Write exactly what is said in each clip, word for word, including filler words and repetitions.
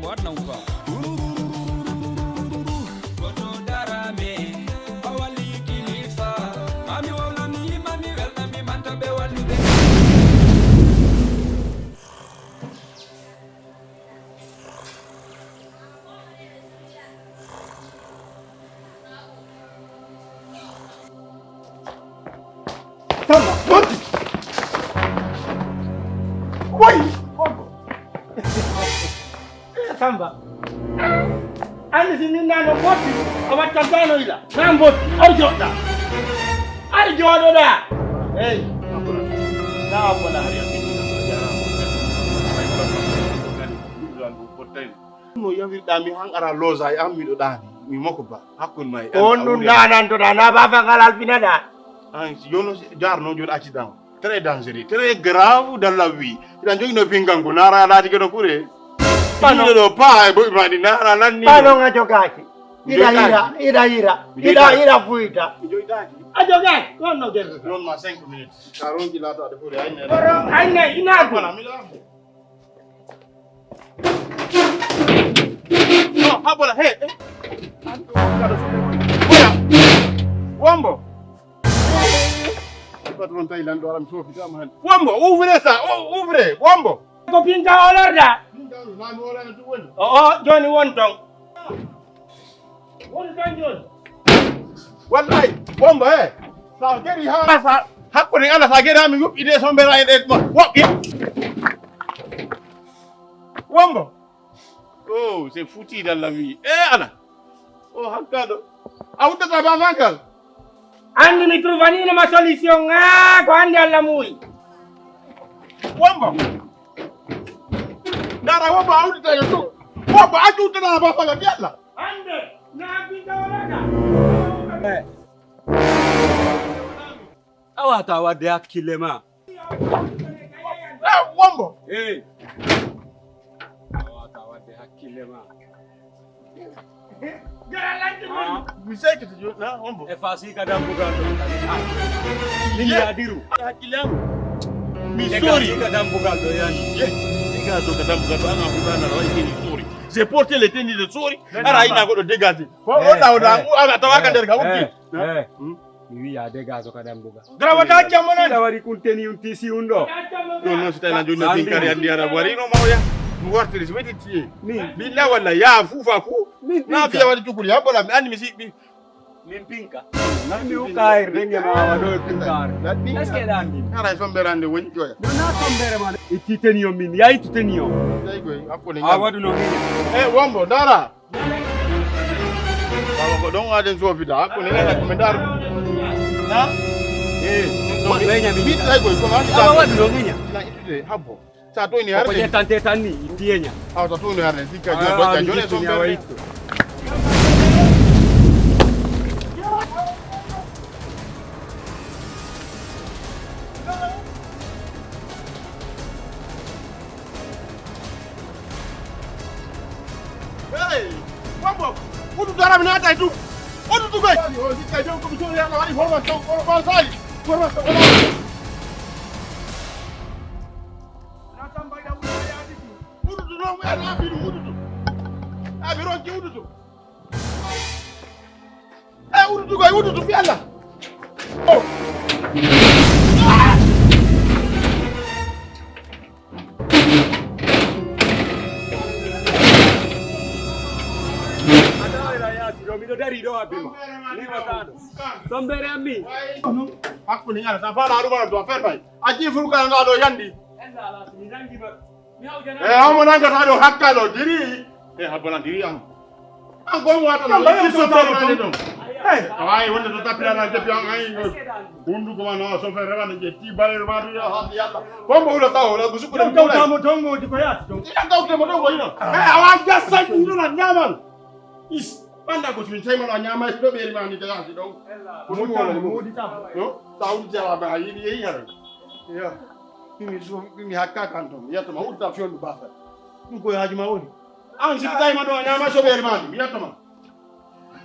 What now, fa? Goto darame, a wali kilifa. Ami wawla mi yima mi welna mi manta be wallude. Samba, Botti! Way! Gorko! Eh, Samba. Anndi si min nano Botti, a wattantano ila. Nan Botti, ar joɗɗa. Ar joɗoɗa. Hey. Na abona hari a fini na jarama. No yawirɗa mi han ara losa e an miɗo ɗaani. Mi moko ba. Hakkun ma e an. On ɗum nanantoɗa na ba fangal alfinaɗa. An yono jarno joɗa accident. Très dangereux, très grave dans la vie. Ina jogino pingal ko nara laati geɗo kure. Pano. Ɗiɗo ɗo pa e boy mani nara lanni. Pano nga jogaki. Ida ira, ida ira, ida ira fuita. Mi joytaki. A jogaki, non no gerte. Non ma cinq minutes. Ka ronji laata de kure ay ne. Oro ay ne ina ko. Voilà, mi la. No, ha bola, he, eh. Oya, Wombo. Patron Thailand ɗo aram sofi tama han. Wombo, ouvrez ça, ou-, ouvrez, Wombo. Ko pinka olorda. Pinka olorda, mi olorda tu woni. O, o, joni won ton. Won ton joni. Wallahi, Wombo, eh. Sa geri ha, sa, hakkude ala sa geri ha mi yuɓɓi de sombera e ɗe, woɓɓi. Wombo. Oh, c'est foutu dans la vie. Eh, ala. Oh, hakkaɗo. A uddata ba fankal. Anndi mi trouvanino ma solution, ah, ko anndi Alla muuyi. Wombo. Dara Wombo a uddata yo tu. Wombo a uddata ba fankal, yalla. Hannde, na binta wala ka. Eh. A wata wadde hakkille ma. Ah, Wombo. Eh. A wata wadde hakkille ma. Ah, mi sekete jo, na Wombo. E fasi ka dambugal ɗo. Min yadiru. Hakkille am. Mi sori. Ka dambugal ɗo yani. Ye, diga zo ka dambugal ɗo, an a buga na rawa ikini sori. J'ai porté les tennis de sori. Ara ina goɗɗo dégagé. Ko o ɗawda, eh, an a tawa ka nder ka, eh, hukki. Eh. Hmm? Mi wiya dégage o ka dambugal. Gara wata jamma nan. Ila wari kun teni un tisi un ɗo. Ɗo non si tawi na joni no tinkari andi ara wari no mawya. Mi wartiri si weti tiye. Min. Billa walla ya fufa fu. Min na pinka. Fiya wadi jukuri ya bola mi andi mi siɓɓi. Min pinka. Na mi ukayir denge ma awa ɗo e pinkare. Est-ce que ɗa andi? Ara e sombere ande woni joya. No na sombere ma. Itti teni o min. Ya itti teni o. Tawi koy hakkunde a waɗu no min. Eh, Wombo, dara. Baba ko ɗon aden sofida, ko ne ngana ko men dar. Na? Eh, no, waɗu e ñami. Bitta ko ko hani. Awa waɗu no ngeña. Na itude habbo. Sa to ni ko harde. Ƴettante tan ni, itti e ña. Awa sa to ni harde, dikka. Ah, joni, joni mi so itti, mi awa itto. Hey, Wombo, utu dara mi naata e tu. Utu tu koy. Yo, dikka jom ko mi jom yalla waɗi formation, formation sali. Formation. Na tamba ida utu ya diki. Utu tu no mo ya na fi utu tu. Abi ronki utu tu. Eh, udutu koy, udutu, fi Allah. Oh. Miɗo dari ɗo abbi ma. Ni wataɗo. Sombere ammi. Hakkunde ngala, sa fala ɗum, ɗum affaire fay. A ji furka nga ɗo yandi. Eh, omo nangata ɗo hakka ɗo diri. Eh, habbana diri an. An ko mo wata ɗo, ɗum so tawa ɗum. Eh, a wawi wonde to tapira nan depuis an ayi ɗo. Hunduko ma no so fe rewana je ti bare ma ɗum ya hadi yalla. Ko mo wula taw la gusu ko ɗum tawta mo tongo di ko ya. Ina tawte mo tongo ina. Eh, awa jassa ɗum na nyaman. Is, banda ko min tawi ma ɗo a ñaama e ɗo ɓeeri ma ni tagaasi ɗon. Ko ɗum woni mo. No? Sa woni jara ba yiɗi yehi hare. Yo. Mimi so mimi hakka kan ton. Yatto ma udda fiondu bafa. Ɗum ko haaji ma woni. An si tawi ma ɗo a ñaama so ɓeeri ma ni. Yatto ma.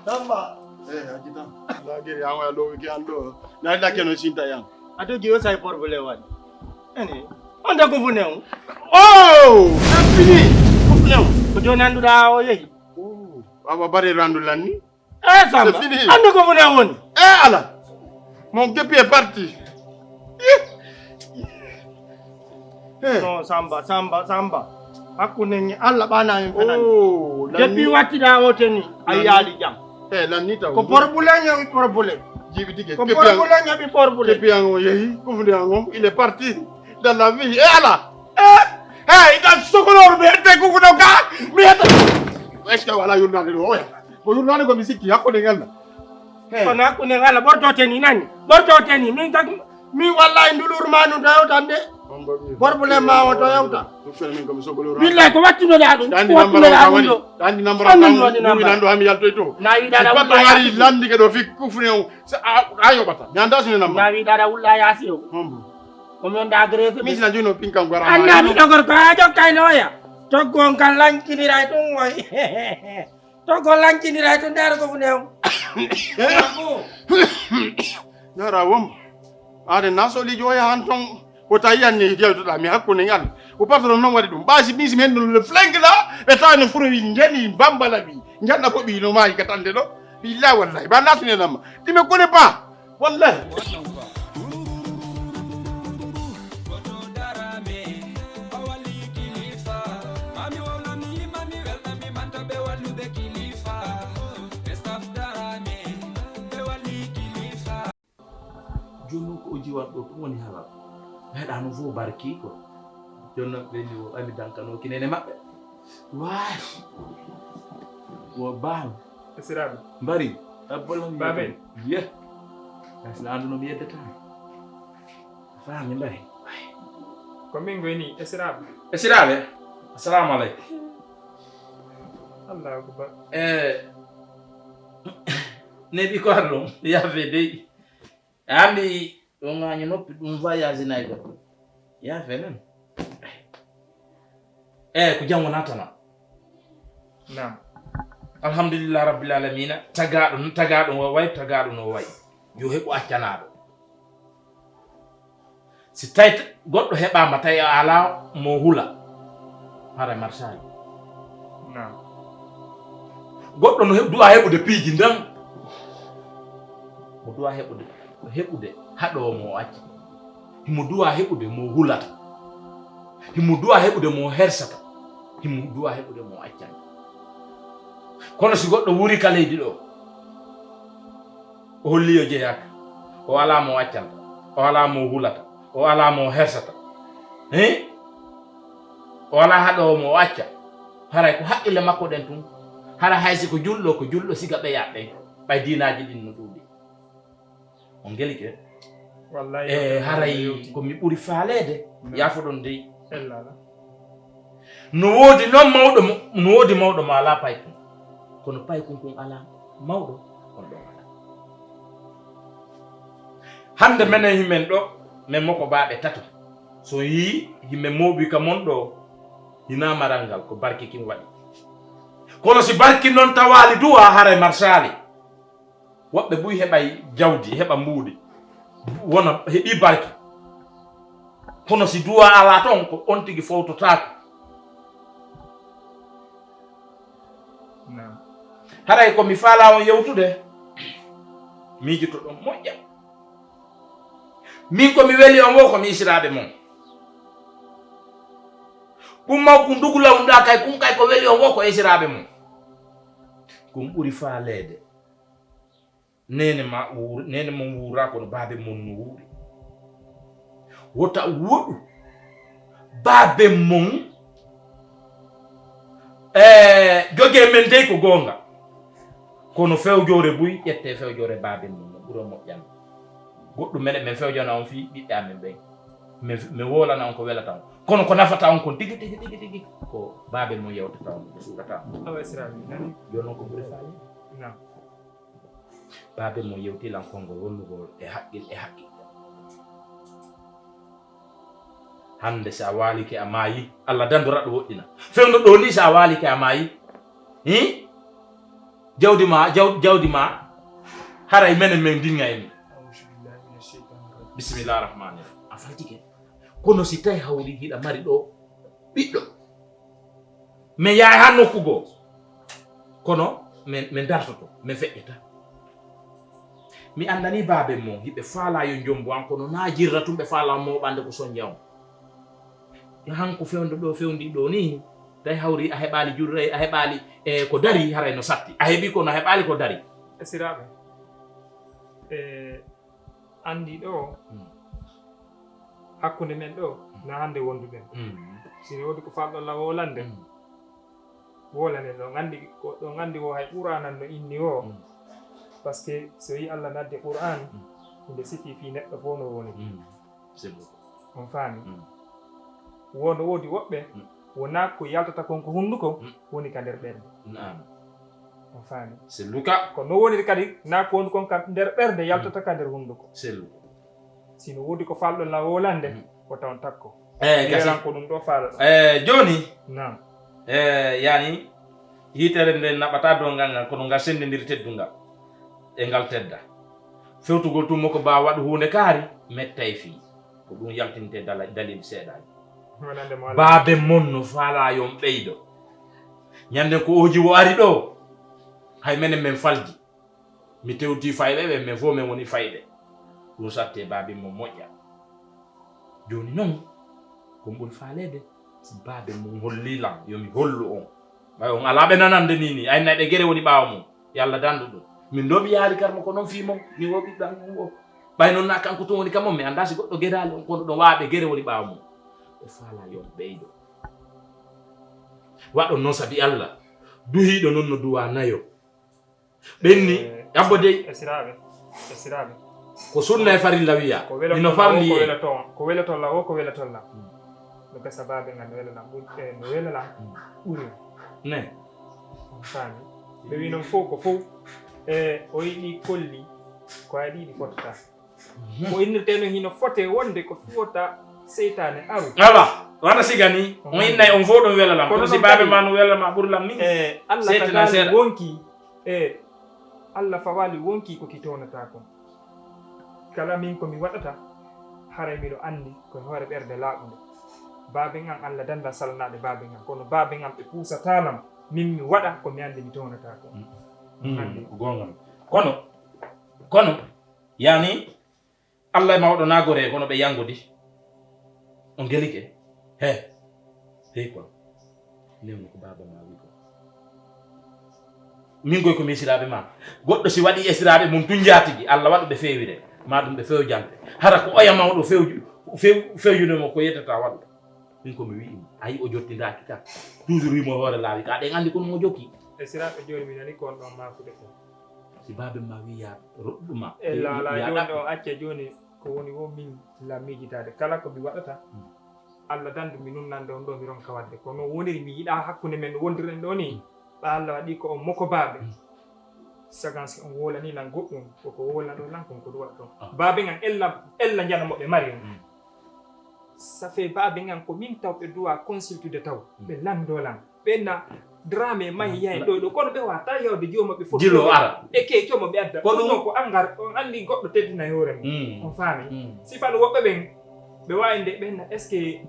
Tamba. Eh, haji tan. La geri an waya lowi ki an ɗo. Na la keno sinta yan. Ato jiwo sai por bule wani. Ani, on da kufu ne o. Oh, na fini. Kufu ne o. Ko jooni annduɗaa o yehi. Baba bare randu lanni. Eh, Samba, C'est fini. Anndu ko funa woni. Eh, ala. Mon kepi est parti. Eh. Non, Samba, Samba, Samba. Hakkunde nge Allah ɓana en fenani. Oh, Depuis wattiɗa o teni a yaali jam. Eh, lanni taw. Ko problème yoɓi problème. Jibi dige. Ko problème yoɓi problème. Kepi ango yehi, kufude ango, il est parti dans la vie. Eh, ala. Eh, eh, ita sokolo be te kufudo ka. Mi eta. Est-ce que wala yurnade do oya? Ko yurnade ko mi sikki hakkunde ngal. Eh. Kono hakkunde ngal ɓortoten ni nani. Ɓortoten ni min tag min wallahi ndulur ma nu to yewtan de. Problème ma o to yewta. Billahi ko wattunoɗa ɗum. Dandi nambara o kawani. Dandi nambara o kawani. Nan do hami yaltoy to. Na wiɗa da wari landi ke do fik kufne o. Sa ayo bata. Mi anda sine namba. Na wiɗa da wulla yasi o. Hombo. Ko mi on da agrese. Mi sina juno pinkan gwara. Anna mi dogor ko ajo kayno ya. Toggon kan lankiniray ɗum woy. Toggon lankiniray ɗum ndaro ko fune o. Yara wom. Ade nasoli joya han ton. Ko tawi anni jewtoɗa mi hakkunde ngal. O patron noon waɗi ɗum ɓaasi ɓiisi men ɗum le flengue la. Ɓe tawi no furo wi njani bambala wi njanna ko ɓi no maayi ka tande ɗo. Billahi wallahi ba nasune namma. Ɗime kone ba. Wallahi. Jooni noon ko o jiwan ɗo ɗum woni halal. Meɗa no fof barki ko. Jooni noon ɓe ni o ɓami dankano kinene maɓɓe. Waay. Wo baal. Esiraɓe. Mbari. Abbalam. Baben. Ye. Kasi landu no mi yeddata. Faami mbari. Ko min goyni esiraɓe. Esiraɓe. Assalamu alaikum. Allahu akbar. Eh. Ne ɓi ko arɗon yafe dey. Ami ɗum ŋaaño noppi ɗum voyage nayi ɗo. Yafe nan. Eh, ko jam wonatana. Naam. Alhamdulillah rabbil alamina. Tagaɗo tagaɗo o way tagaɗo no way. Yo heɓu accanaɗo. Si tawi goɗɗo heɓaama tawi a alaa mo hula, hara marsaali. Goɗɗo no duwa heɓude piiji ndan. Mo duwa heɓude heɓude haɗoowo mo o acca. Himo duwa heɓude mo hulata. Himo duwa heɓude mo hersata. Himo duwa heɓude mo accanta. Kono si goɗɗo wuri ka leydi ɗo, o holli yo jeyaaka, o alaa mo o accanta, o alaa mo o hulata, o alaa mo o hersata. Hin? O alaa haɗoowo mo o acca. Haray ko haqqille makko ɗen tun. Hara hay si ko julɗo, ko julɗo siga ɓeya ɓen. Ɓay diinaaji ɗin no ɗuuɗi. On ngeli ke? E haray ko mi ɓuri faaleede. Yaafoɗon dey. No woodi noon mawɗo mo no woodi mawɗo mo alaa paykun, kono paykun kun alaa mawɗo on ɗon alaa. Hannde menen himen ɗo men moko baaɓe tato, so yii himen mooɓi ka mon ɗo, hinaa maral ngal ko barki kin waɗi. Kono si barki noon tawaali duwa haray marsaali. Woɓɓe buy heɓay jawdi heɓa mbuuɗi wona heɓi barki. Kono si duwa alaa toon ko on tigi fowtotaako. Haray ko mi faalaa on yewtude miijotoɗon moƴƴa. Min ko mi weli on wo ko mi isiraaɓe mon. Kun maw kun dugula un ɗa kay kun kay ko weli on wo ko isiraaɓe mon. Kun ɓuri faaleede. Nene ma wuur nene mon wuura kono baabe mon no wuuri. Wota woɗu baabe mon. Eh, joge men dey ko goonga. Kono fewjoore buy ƴette fewjoore baabe mon no ɓuro moƴƴan. Goɗɗum mene men fewjana on fii ɓiɓɓe amen ɓen. Men men wolana on ko welata on. Kono ko nafata on kon tigi tigi tigi tigi ko baabe mon yewtata on ɓe suuɗata on. Awa Israel nani. Yo non ko ɓuri faale. Naam. Baabe mo yewti lan konngol wonnugol e haqqil e haqqil. Hannde si a waalike a maayi, Allah dandu raɗɗo woɗɗina. Fewndo ɗo ni si a waalike a maayi, hi? Jawdi ma, jaw, jawdi ma, haray menen men dinga en. Bismillah rahmani rahim. A faltike. Kono si tawi hawri hiɗa mari ɗo ɓiɗɗo. Min yahay haa nokku goo. Kono min, min dartoto, min feƴƴata. Mi anndanii baaben mon, hiɓe faalaa yo njombo an, kono naa jirra tun ɓe faalaa mooɓande ko sonja on. Hanko fewndo ɗoo, fewndi ɗoo nii, tawi hawri a heɓaali jurre, a heɓaali, e, ko dari, haray no satti. A heɓi kono a heɓaali ko dari. Esiraaɓe, e, anndi ɗoo, Mm. hakkunde men ɗoo, Mm. na hannde wonduɗen. Mm. Sino woodi ko faalɗo la wolande, Mm. wolanen ɗon. Anndi ko ɗon anndi wo hay Qur'aanan no inni wo. Mm. Parce que so yi Allah naddi Qur'aan, Mm. nde sifi fii neɗɗo fof no woni. Mm. C'est bon. On faami? Mm. Wo no woodi woɓɓe, Mm. wonaa ko yaltata kon ko hunnduko, Mm. woni ka nder ɓernde. Naam. On faami? C'est le cas. Ko no woniri kadi, naa ko woni kon ka nder ɓernde yaltata ka nder hunnduko. C'est le cas. Sino woodi ko faalɗo la wolande, Mm. ko taw takko. Eh, gasi. Yelan ko ɗum ɗo faalɗo. Eh, jooni. Naam. Eh, yani, yitere nde naɓata dongal ngal, kono ngal senndindiri teddungal. E ngal tedda. Fewtugol tun mo ko baa waɗu huunde kaari, mettay fii. Ko ɗum yaltinte dala-, dalil seeɗaaji. Wonande mo Allah. Baabe mon no faalaa yon ɓeydo. Ñande ko oji wo ari ɗo. Hay menen men falji. Mi tewti fayɓe ɓe, men fof men woni fayɓe. Ɗum satte baabe mon moƴƴa. Jooni non, ko mɓuri faaleede si baabe mon holli lan, yo mi hollu on. Ɓay on alaa ɓe nanande nii nii, ay nay ɗe gere woni ɓaawo mum. Yo Allah dandu ɗum. Min ɗo mi yaali karmo ko non fii mon, mi wo ɓiɗɗo an on o. Ɓay non na kanko tun woni ka mon, mi anndaa si goɗɗo geraali on, kono ɗo waaɓe gere woni ɓaawo mum. Ɓe faalaa yo on ɓeydo. Waɗon non sabi Allah. Duhiiɗo non no duwaa nayo. Ɓenni, Eh, abbo dey. Esiraaɓe, esiraaɓe. Ko sunna e farilla wiya. Ko welo Ino tolla o, farli ko e. Welo ton, ko welo tolla o, ko welo tolla. Mm. No gasa baabe ngal, no wela lan ɓuri, eh, no wela lan Mm. ɓuri. Ne. On faami. Ɓe wi non fof ko fof. Eh, o yiɗi kolli, ko ay ɗiɗi fottata. Mhm. Ko innirtee no hino fotee wonde ko fiwota seytaane aru. Ala, wata siga ni, on Mhm. innay on fof ɗon wela lan. Kono Kono si non baabe kadi, ma no wela ma ɓuri lan min. Eh, Allah seytaane tagaali seeɗa. Wonki, eh, Allah fawaali wonki ko ki townata kon. Kala min ko mi waɗata, haray miɗo anndi ko e hoore ɓernde laaɓunde. Baaben an Allah danda salnaade baaben an, kono baaben an ɓe puusataa lam, min mi waɗa ko mi anndi mi townata kon. Mm. Anndi. Ko goonga. Kono, kono, yani, Allah e mawɗo na goree, kono ɓe yangodi. On gelike? He. Hey, kono. Newno ko baaba ma wi ko. Min koy ko mi esiraaɓe ma. Goɗɗo si waɗi esiraaɓe mum tun jaatigi, Allah waɗu ɓe feewire, ma ɗum ɓe fewjante. Hara ko oya mawɗo fewju-, few-, fewjuno mo ko yettata waɗu. Min ko mi wi'i mo. Ayi o jottindaaki ka. Toujours wimo hoore laawi ka. Ɗen anndi kono mo jokki. Esiraaɓe jooni mi nani ko on ɗon maakude ko. Si baabe ma wi ya roɗɗuma. E laalaa ya jooni ɗaɓɓi. Ɗo acca jooni ko woni wo min la miijitaade. Kala ko mi waɗata, Mm. Allah dandu mi nunnande on ɗo mi ronka waɗde. Kono woniri mi yiɗaa hakkunde men wondiren ɗo ni. Mm. Ɓa Allah waɗi ko on moko baabe. Mm. Sagan si on wolani lan goɗɗum, ko ko wolano lan kon ko ɗum waɗa ɗon. Ah. Baabe ngan ella, ella njana mo ɓe mari on. Mm. Ça fait baabe ngan ko min taw ɓe duwa consultude taw. Mm. Ɓe lando lan. Ɓe na drame mahi Mm. yahen ɗo e ɗo. Kono ɓe wata yawde jooma ɓe fof. Jilo ara. E ke jooma ɓe adda. Ko ɗum Ɗum ko angar, on anndi goɗɗo teddina e hoore mum. Mm. On faami? Mm. Si fano woɓɓe ɓen, ɓe waawi nde ɓen na, est-ce que,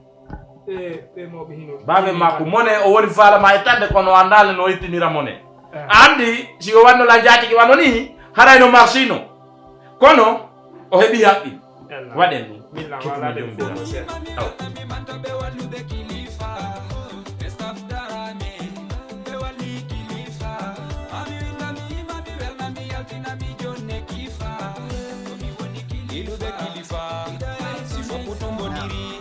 eh, ɓe mawɓe hino Baabe makko, mone o woni faala ma e tande, kono o anndaali no ittinira mone. Ah. A anndi, si o wanno la jaatigi wano ni, haray no marsino. Kono, o heɓi haqqi. Ella. Waɗen ɗum. Min la Cukko wala mo den jombi fof lan. Seeɗa. Aw. Ilude kilifa, si fof ko tombondiri.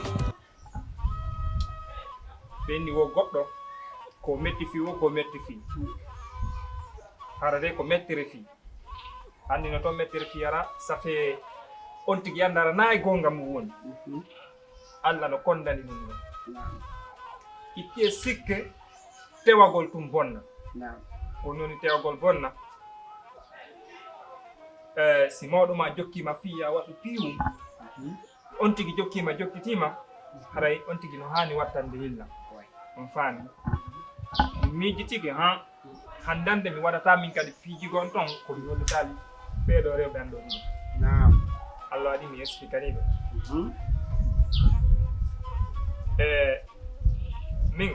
Ɓenni wo goɗɗo, ko metti fii wo, ko metti fii. Hara de ko mettere fii. Anndi no toon mettere fii ara, ça fait on tigi anndara na e goonga mum woni. Mhm. Allah no konndani ɗum ɗum. Naam. Itti e sikke, tewagol tun bonna. Naam. Ko woni tewagol bonna? Eh, si mawɗo ma jokkiima fii ya waɗu piiwum, Mhm. on tigi jokkiima, jokkitiima, haray on tigi no haani wattande yilla. On faami? Mi miijitike, han, hanndande mi waɗataa min kadi piiji gon ton ko mi hollitaali ɓee ɗoo rewɓe an ɗoo ɗiɗo. Naam. Allah waɗi mi expliquanii ɓe. Mhm. E min,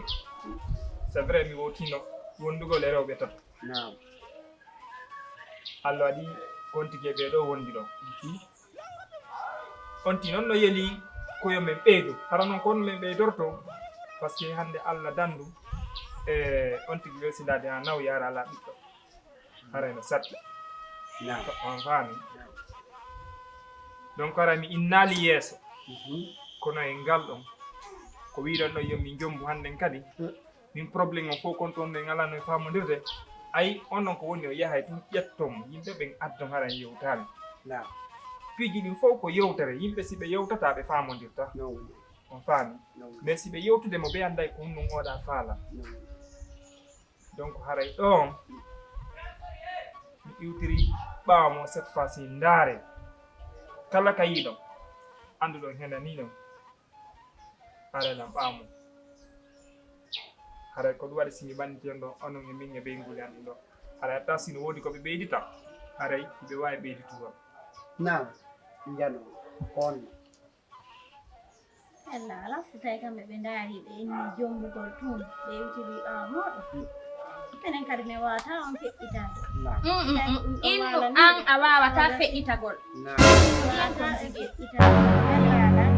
C'est vrai, mi wowtino wondugol e rewɓe tato. Naam. Allah waɗi on tigi e ɓee ɗoo wondi ɗoo. On tigi noon no yeli ko yo min ɓeydu. Hara noon ko on min ɓeydorto. Parce que hannde Allah danndu e on tigi welsindaade haa naw yaara alaa ɓiɗɗo. Haray no saɗɗa. Naam. On faami? Donc haray mi innaali yeeso. Mhm. Kono e ngal ɗon, ko wiiɗon ɗon yo min jombu hannden kadi. Mm. Min problème on fof kon toon ɗen alaa no e faamondirde. Ay, on ɗon ko woni o yahay tun ƴetton yimɓe ɓen addon hara en yewtaali. Naam. Piiji ɗin fof ko yewtere. Yimɓe si ɓe yewtata ɓe faamondirta. No woni. On faami? No woni. Mais si ɓe yewtude mo ɓe annday ko honɗum oɗa faala. No woni. Donc haray ɗoon mi iwtiri ɓaawo mo cette fois-ci ndaare. Kala ka yiiɗon, annduɗon henani ɗon. Haray lan ɓaawo mo. Haray ko ɗum waɗi si mi ɓanniti on ɗo, onon e min e ɓeynguuli an ɗin ɗo. Haray hatta si no woodi ko ɓe ɓeydita, haray hiɓe waawi ɓeyditugol. Naam, njano, ko on. Ella alaa, so tawi kamɓe ɓe ndaari, ɓe inni jombugol tun, ɓe iwtiri ɓaawo mooɗon. Minen kadi min waawata on feƴƴitaade. Naam. Mm, mm, mm. Innu an a waawata feƴƴitagol. Naam. Waawata feƴƴitaade. Ella alaa.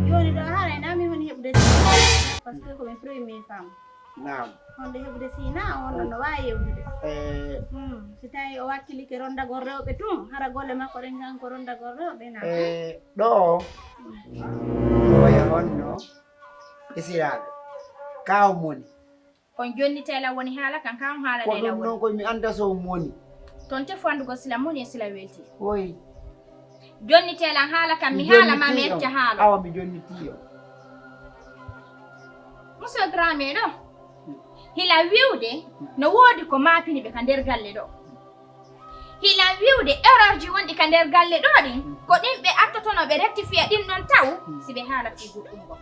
Jooni ɗo haray na mi woni heɓude si, parce que ko min premier femme. Naam. Honde heɓude si na on ɗon no waawi yewtude. Eh. Hmm. Si tawi o wakkilike rondagol rewɓe tun, hara golle makko ɗen kanko rondagol rewɓe na. Eh, ɗo o, oya honno esiraaɓe. Ka on moni. Kon jonni tela woni haala kan, ka on haala ko lela ɗum woni. Noon ko mi annda so on moni. Ton tefu anndugo sila moni e sila welti. Oy. Jonni tela haala kan, mi haala ma mi ecca haala. Awa mi jonniti on. Monsieur Dramé ɗo, hila wiwde no woodi ko maapini ɓe ka nder galle ɗo. Hila wiwde erreur ji wonɗi ka nder galle ɗo ɗin, ko ɗin ɓe attotono ɓe rectifier ɗin ɗon taw, si ɓe haala fii goɗɗum goo.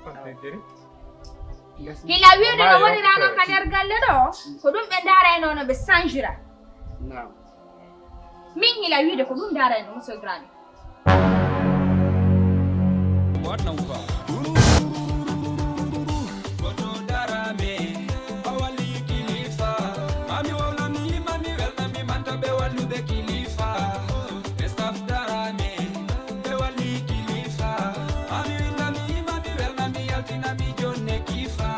Hila wiwde no wonira non ka nder galle ɗo, ko ɗum ɓe ndaarayno no ɓe sanjira. Naam. Min hila wiide ko ɗum ndaarayno Monsieur Dramé. What now, Uba? Goto darame, a wali kilifa. Mami wawlami, mami welnami, manta ɓe walluɓe kilifa. Ɓe staff darame, ɓe wali kilifa. Mami welnami, mami welnami, yaltinami jonne kifa.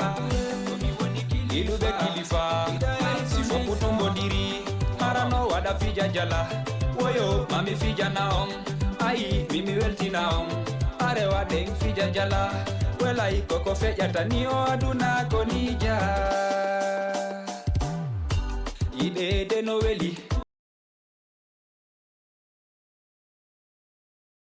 Ko mi woni kilifa. Iluɓe kilifa, si fof ko tumbodiri. Hara no waɗa fija jala. Woyo, mami fijana on. Ayi, mi mi weltina on. Arewa ɗen fija jala. Welay koko feƴata ni o aduna ko ni ja. Yiɗeede no weli.